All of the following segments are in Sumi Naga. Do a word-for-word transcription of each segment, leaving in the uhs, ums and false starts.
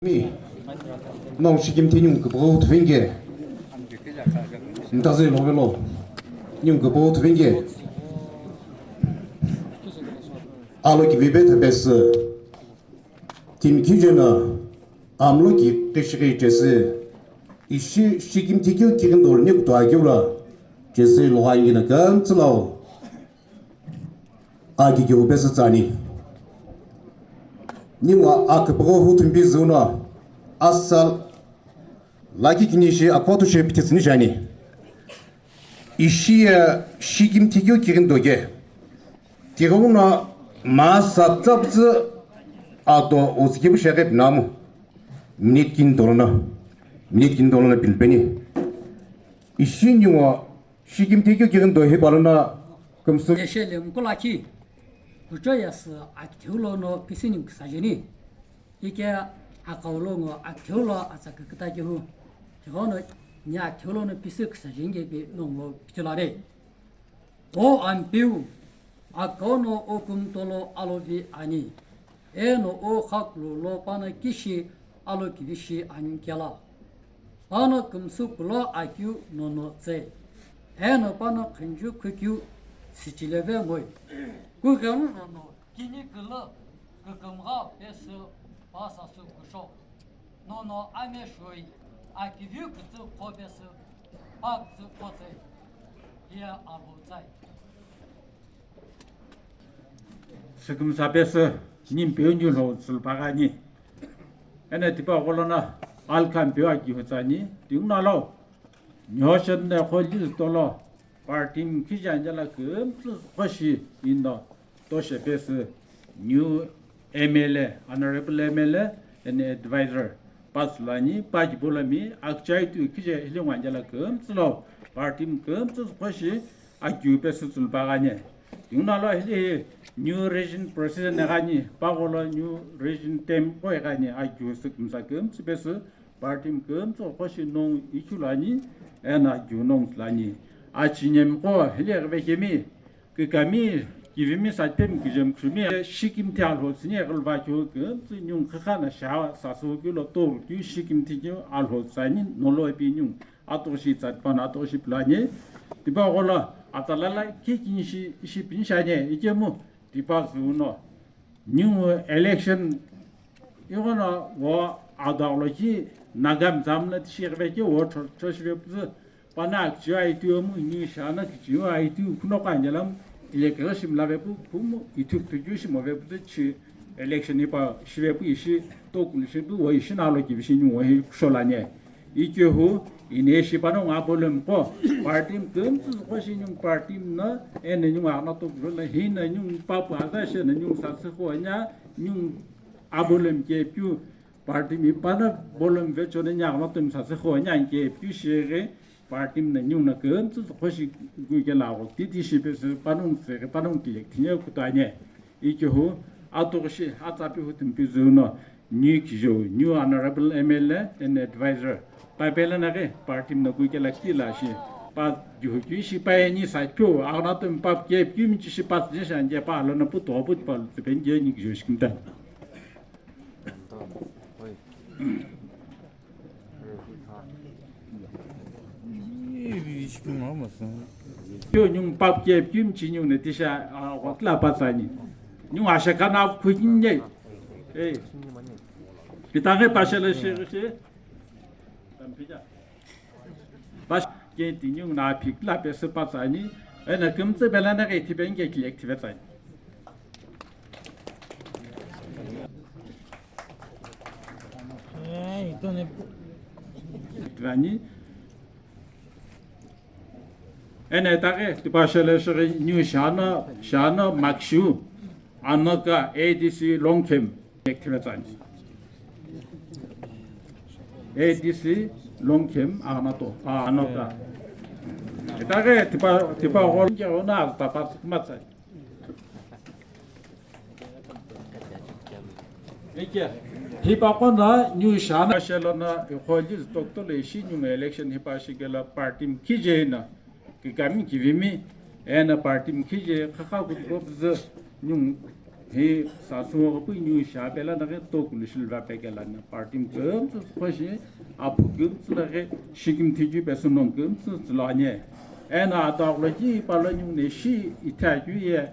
Mi, no shikim thi nyungu kubo thuvenge. Ntaze lo velo. Nyungu kubo thuvenge. Alo ki vibe thabes. Tim kijena. Amlo ki kishiri jesi. Ishi shikim thi kyu kirin dol nyuk to agiula. Jesi lo aingina kan tsilao. Aki keu pesü tsüani. Ningu aküpüghü hu thumbi züu no asa lakhi kini shi akhuatu shi pithitsüni shiani. Ishi ye shikim thikeu kirin doge. Tighenguno masa tsapüzü ado ozükipu sheghe pinamu. Minute kini dolona. Minute kini dolona pilpeni. Ishi ningu shikim thikeu kirin do hipalona kümsü. Eshe lemkulakhi, kucho yasü akitheu lono pisini mkisajeni. Ike akau longo akitheu lo atsa küküta kehu. Tighono ni akitheu lono pisi kisajeni kepi nonglo pichulare. O Ampeu, akau no o kumtolo alovi ani. Eno o khakulu lo pano kishi alo kivishi ani kela. Pano kümsü kulo akeu nono tse. Eno pano khünju khukeu sichileve moi. Kughelu nono kini kulu kükümgha pesü pasasü kusho. Nono ame shoi akiviu kütsü kho pesü pa kütsü kho tse. Hiya alo tsai. Sükümsa pesü nimpeu nyu lo sülpagani. Ene tipa gholono alkha mpeu akihu tsani. Tinguna lo. Nyoshon ne kho liz tolo. Party mkhijan jala kümtsü khoshi indo. Toshe pesü new M L A, Honorable M L A, and advisor. Pasülani, pajibolami, akchai tu khije hili ngwanjala kümtsülo, party kümtsü khoshi, akyu pesü tsülbagani. Tinguna lo hili new regime process ne gani, pagolo new regime tem koi gani, akyu sükümsa kümtsü pesü, party kümtsü khoshi nong ichulani, ena akyu nong tsülani. Achinem ko hili gvekemi, Kikami, kivimi satipemi kijem khumi, shikim thi alhotsüni eghiluva keu kümtsü nyung khakha na sha sasü keu lo toru keu shikim thi keu alhotsüani nolo ipi nyung atoshi tsatipana atoshi pulani. Tipa gholo atalala kikinshi ishi pinshani ikemu tipa züno. Ningu election ighono wo adaghulo ki Naga mzamna tishi ghivekeu wo tho-, thoshive püzü, pana kichiu aitu emu, ningu shana kichiu aitu, khuno kanyalamu, ile keghe shimlave pu, kumu ithu püzü shimove püzü chi election ipa shive pu ishi, tokulu shipu, wo ishi nalo kivishi ningu wo hi kusholani. Ikehu, ineshi panongu abolem ko, party kümtsü ko shi ningu party na, ene ningu agna to gula, hina ningu papu aza she na ningu sasü ko nya, ningu abolem ke piu, party mi pana bolem ve chone nya agna to mi sasü ko nya ke piu shege, party na ningu na kümtsü ko shi gu ke la go, titi shi pe se panongu se, panongu tilek, tinya kutanya. Ikehu, atoshi, atsapi hu timpi züno, new kijo, new honorable M L A and advisor. Pa pela na ke, party na kui kela kila shi. Pa juhu ki shi pa ni sa kyo, aona tum pa ke ki mi chi shi pa ni sha nje pa lo na pu to pu pa lo tsepen je ni kijo shi kinta. Kyo nyung pap ke kim chi nyung ne tisha, a, watla pa tsani. Nyung asha kana khuinye. Eh. Pitange pasha le she she. Tam pija. Pas ke ti nyung na phik la pe se pa tsani. Ena kümtse bela na ke ti ben ke ki active tsani. Rani. Ene take, tipa shele shiri new shana, shana makshu. Anaka A D C Longkhem. Active tsani. A D C Longkhem, Anato, ah, Anaka. Itake, tipa, tipa hol, ke ona, tapa, matsai. Eke, hipa kona new shana shelona, ikholi doctor le shi new election hipa shigela party mkhije na, kikami kivimi, ena party mkhije khakha kutropzü new Hi sasü ghopui niu shi ape la naghi tokulu shilva pekela na party kümtsü tsüqho shi aphu kümtsü laghi shikimthi keu pesü nongu kümtsü tsülo ani. Eno atogholo ki palo niu ne shi ithakeu ye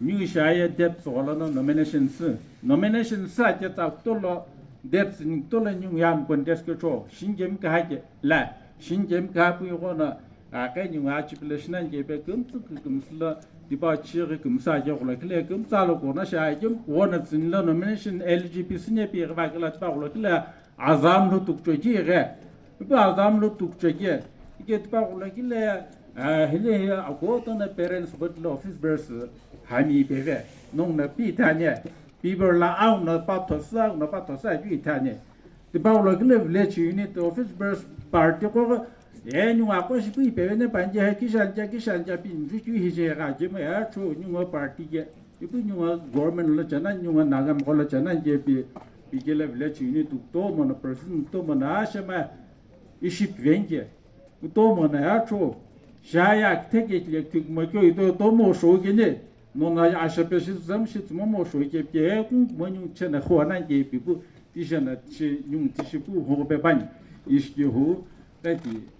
niu shi aye date tsügholo no nomination sü. Nomination sü ake tsa kutolo date tsü ni kutolo niu yan contest kecho. Shinike mi kaha ke la. Shinike mi kaha pui ghono Aqe ningu achipile shinani kepe kümtsü kümsü lo, tipa chighi kümsü aje gholo kile kümtsü lo kona shi aje ghona tsini lo nomination L G P sine pi ghiva kila tipa gholo kile azam lo tukcho ki ghe. Ipu azam lo tukcho ki. Ike tipa gholo kile, eh, hile he ago tona parents vote lo office bearers hami peve. Nong na pi tane. Pi ber la au na pa thosa, au na pa thosa ju itane. Tipa gholo kile village unit office bearers party ko e ningu ako shi pi peve ne panje he kishan cha kishan cha pi nju kyu hi je ga je mo ya cho ningu party ke. Ipu ningu government lo chana ningu nagam ko lo chana je pi pi kile village unit to mo na person to mo na ashe ma ishi pvenge. Kutomo na ya cho. Shaya kitheke kile kithik mo kyo ito tomo sho kene. Nona ashape shi zam shi tsumo mo sho ke pye kung mo nyung chena khona ke pipu. Tishana chi nyung tishipu ho pe ban. Ishki hu. Kati.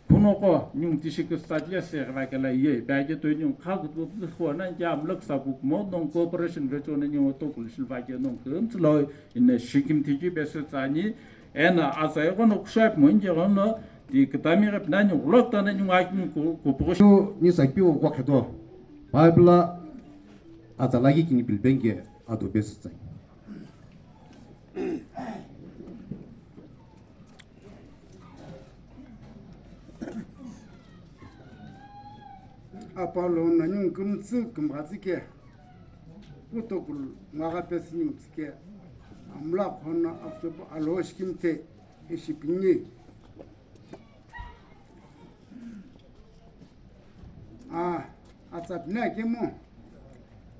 Kuno ko nyung tishi ke sadle se ra kala ye. Ba ke to nyung kha kutu khona ke amlak sabu mo non cooperation ve chona nyung to kul shilva ke non ke mtlo in shikimthi ki bese tsani. Eno atsa ighono kushai pimo inke ghono ti kitami ghi pinani ghulokutana ningu akimi ku-, kupugho shi. Ni sakipeu gho kheto. Bible la atsa lakhi kini pilipenike ado besi tsai. Apollo na ningu kümtsü kümghatsü ke. Kutokulu ngagha pesü ningu tsike. Amla khona akchopu alo shikimthe ishi pini. A, atsa pini akemu.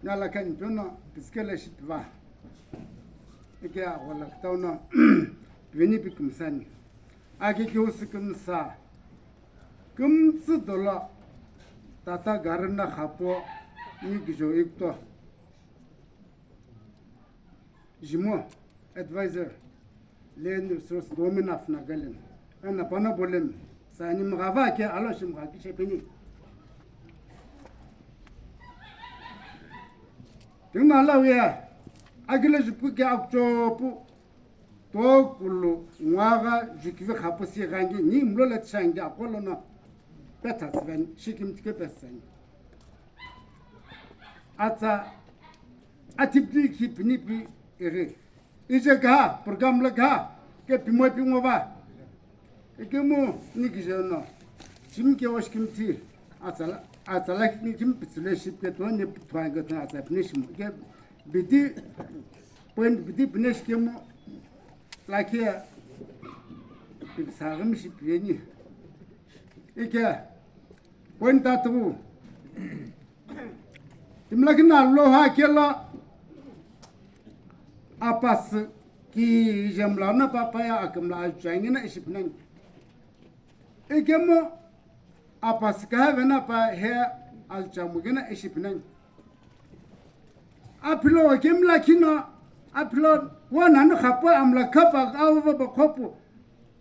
Nala kani pyono pisikele shipiva. Ike aghola kutauno piveni pi kümsani. Aki kiusi kümsa. Kümtsü dolo tata garina khapo ni kijo ikto. Jimo advisor, Land Resource Government of Nagaland. Ana pana bolem sani mgava ke alo shim ga ki shepeni. Tingna lawiya akile jipu ke akchopu. Tokulu ngwagha jukivi khapusi ghangi ni mlo le tshangi akolo no petha tsiveni, shikimtike peseni. Atsa, atipti ki pinipi iri. Ije gha, program le gha, ke pimo pi ngova. Ike mo ni kije no. Chimke oshkimti. Atsa la, atsa la ki chim pitsule shipke to ne putwa ga ta atsa pini shimo. Ke bidi, point bidi pine shikemo. Lakhi pipsaghi mishi piyeni. Ike, point tatu. Timlakhi na loha kelo apasü ki jemla na papaya akimla ajangina ishi pinani. Ikemu apasü kaha vena pa he alchamu gina ishi pinani. Aphilo wakimla kino, aphilo wana no khapo amla khapa awa ba khopu.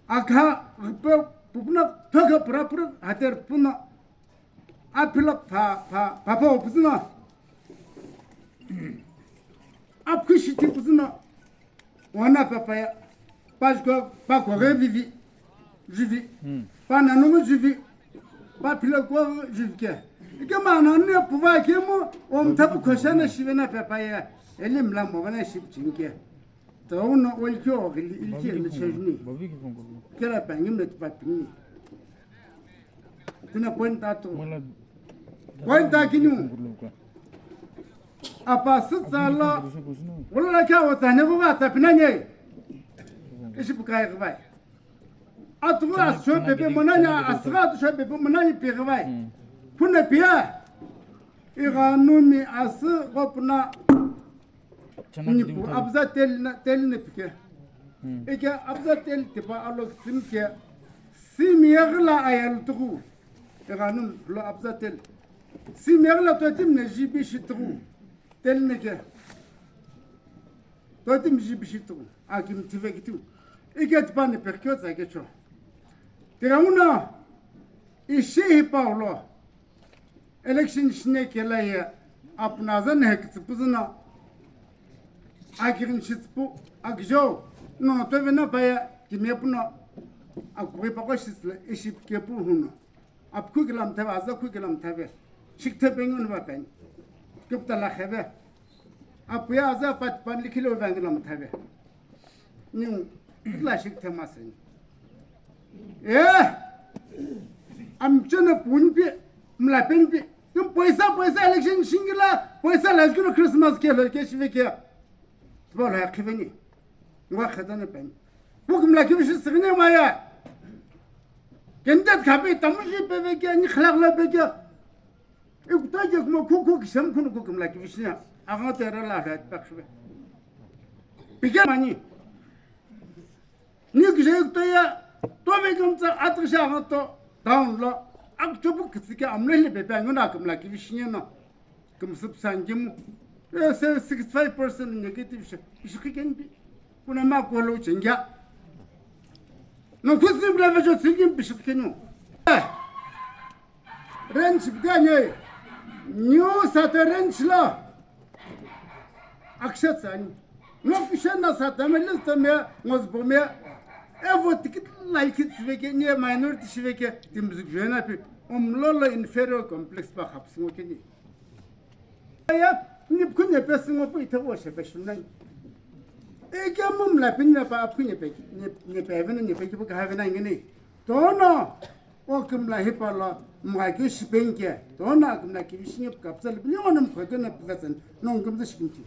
Akha pe pupuna thaka pura pura hater puna. Aphilo pha, pha, pha, pha, puzuna. Aphushi ti puzuna. Wana papaya. Pajko, pa kore vivi. Vivi. Hmm. Pa nanu vivi. Pa philo ko vivi ke. Ike ma nanu puva ke mo, om tapu koshana shivena papaya. Elim la mo gana ship chinke. Tau na olki ogili ilki na chejuni. Kera pangi met patini. Kuna point tatu. Point takinu. Apa sitsala. Wala kya wata ne ko wata pinanye. Ishi bukai ko bai. Atu asho pepe mananya, asra atu sho pepe mananya pe ko bai. Puna pia. Iga numi asu gopna. Nipu abza tel na, tel ne pike. Hmm. Ike abza tel tipa alo sim ke. Sim yagla ayal tuku. Ike anum lo abza tel. Sim yagla to tim ne jibi shi tuku. Tel ne ke. Totimi ji bishi tu, akimi thive kitu. Ike tipani pekyo tsa kecho. Tiranguno, ishi hipau lo, election shine kela ye, apuna zan he kitsipu zino, akirin shitspu, akjo, no tove na paya, kime puno, akuri pako shitsle, ishi kepu huno. Apkhu kilam thave, aza khu kilam thave. Shik the pengun va pen. Kipta la kheve. Apuya aza pat pan likhi lo vang kilam thave. Ning la shik the masin. Eh! Am chana pun pi, mla pen pi. Tum paisa, paisa election shingila, paisa la kilo Christmas ke lo ke shive ke. Tbo la khiveni. Ngwa khata na pen. Pu kimla kivishi sigine maya. Kendet khape tamuji peve ke, ni khalak la peke. Ikuta je kuma kuku kisem kunu kuku kimla kivishi na. Aga tera la rat pak shube. Pike mani. Ni kije ikuta ya, to ve kumtsa atrisha aga to down lo. Ak chopu kitsike amle le pepe nguna kimla kivishi na. Kumsüp sangimu. Eh, se sixty-five percent negative shi. Bishiki kenbi. Kuna ma kolo chengia. No kusni bla vejo singim bishiki kenu. Eh. Range bidane. New sata range la. Akshat sani. No kushana sata me list me ngozbo me. Evo tikit laikit sveke ni minority shiveke timzik jena pi. Omlolo inferior complex ba khapsingo keni. Ya, ni pkhu ne pe singo pu ithe wo she pe shunai. Eke mum la pin ne pa pkhu ne pe, ne, ne pe vena ne pe ki bu ka vena ngene. Tono, o kim la hipa la, mga ki shipenke. Tono, kim la ki vishini kapsa le, ni onum ko ke na pkatsan, non kim da shikinti.